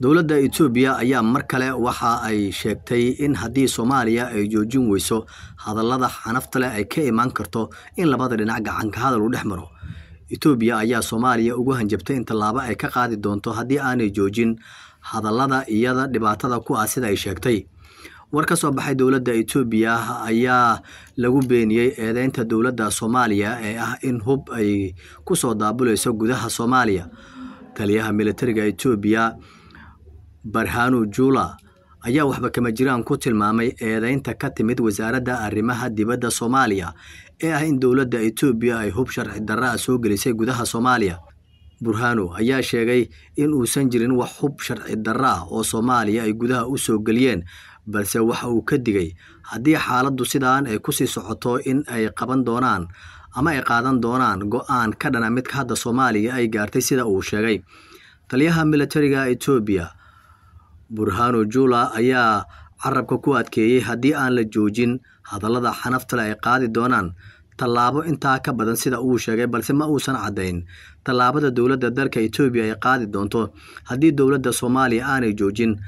Dowladda Itoobiya ayaa mar kale waxa ay sheegtay in haddii Soomaaliya ay joojin weyso hadallada xanafta leh ay ka imaan karto in labada dhinac gacan ka hadal uu dhex maro. Itoobiya ayaa Soomaaliya ugu hanjabtay in tallaabo ay ka qaadi doonto haddii aanay joojin hadallada iyada dhibaatada ku ah, sida ay sheegtay. War ka soo baxay dowladda Itoobiya ayaa lagu beeniyey eedeynta dowladda Soomaaliya ee ah in hub ay ku soo daabuleyso gudaha Soomaaliya. Taliyaha militariga Itoobiya Barhanu Jula ayaa waxba kama jiraan ku tilmaamay eedeynta ka timid wasaaradda arrimaha dibadda Soomaaliya ee ah in dowladda Itoobiya ay hub sharci darro ah soo gelisay gudaha Soomaaliya. Burhanu ayaa sheegay in uusan jirin wax hub sharci darro ah oo Soomaaliya ay gudaha u soo geliyeen, balse waxa uu ka digay haddii xaaladdu sidaan ay kusii socoto in ay qaban doonaan ama ay qaadan doonaan go'aan ka dhana midka hadda Soomaaliya ay gaartay, sida uu sheegay. Taliyaha militariga Itoobiya Burhanu Jula ayaa carabka ku adkeeyey haddii aan la joojin hadallada xanafta leh ay qaadi doonaan tallaabo intaa ka badan, sida uu sheegay, balse ma uusan caddayn tallaabada dowladda dalka Itoobiya ay qaadi doonto haddii dowladda Soomaaliya aanay joojin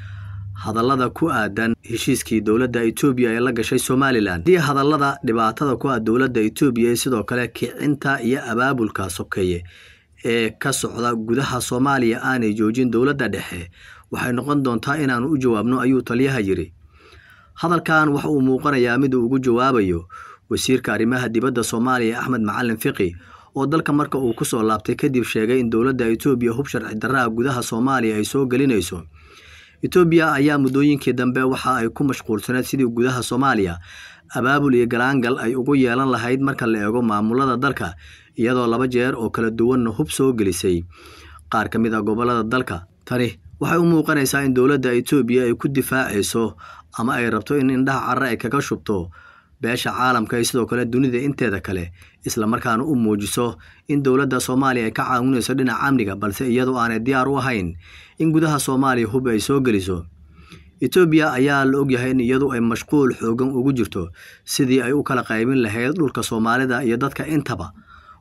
hadallada ku aadan heshiiskii dowladda Itoobiya ee la gashay Somaliland. Haddii hadallada dhibaatada ku ah dowladda Itoobiya iyo sidoo kale kicinta iyo abaabulka sokeeye ee ka socda gudaha Soomaaliya aanay joojin dowladda dhexe, waxay noqon doontaa inaanu u jawaabno, ayuu taliyaha yiri. Hadalkan waxa uu muuqanayaa mid uu ugu jawaabayo wasiirka arrimaha dibadda Soomaaliya Axmed Macalin Fiqi oo dalka marka uu ku soo laabtay kadib sheegay in dowladda Itoobiya hub sharci darro ah gudaha Soomaaliya ay soo gelinayso. Itoobiya ayaa muddooyinkii dambe waxa ay ku mashquulsaneed sidii gudaha Soomaaliya abaabul iyo galaangal ay ugu yeelan lahayd marka la eego maamulada dalka, iyadoo laba jeer oo kala duwanna hub soo gelisay qaar ka mid ah gobollada dalka. Tani waxay u muuqanaysaa in dowladda Itoobiya ay ku difaacayso ama ay rabto in indhaha carre ay kaga shubto beesha caalamka iyo sidoo kale dunida inteeda kale, isla markaana u muujiso in dowladda Soomaaliya ay ka caawinayso dhinaca amniga, balse iyadoo aanay diyaar u ahayn in gudaha Soomaaliya hub ay soo geliso. Itoobiya ayaa la ogyahay in iyadu ay mashquul xoogan ugu jirto sidii ay u kala qaybin lahayd dhulka Soomaalida iyo dadka intaba,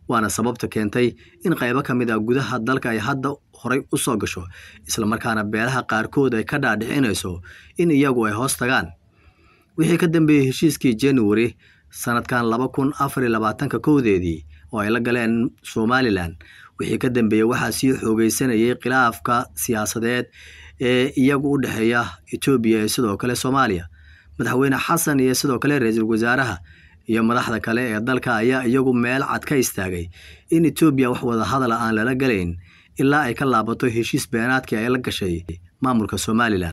waana sababta keentay in qaybo ka mid ah gudaha dalka ay hadda horay u soo gasho, isla markaana beelaha qaarkood ay ka dhaadhicinayso in iyagu ay hoos tagaan. Wixii ka dambeeyey heshiiskii January sanadkan 2024 kowdeedii oo ay la galeen Somaliland, wixii ka dambeeyey waxaa sii xoogeysanayay khilaafka siyaasadeed ee iyagu u dhexeeya Itoobiya iyo sidoo kale Soomaaliya. Madaxweyne Xasan iyo sidoo kale ra'iisul wasaaraha iyo madaxda kale ee dalka ayaa iyagu meel cad ka istaagay in Itoobiya wax wada hadal aan lala galayn ilaa ay ka laabato heshiis beenaadkii ay la gashay maamulka Somaliland.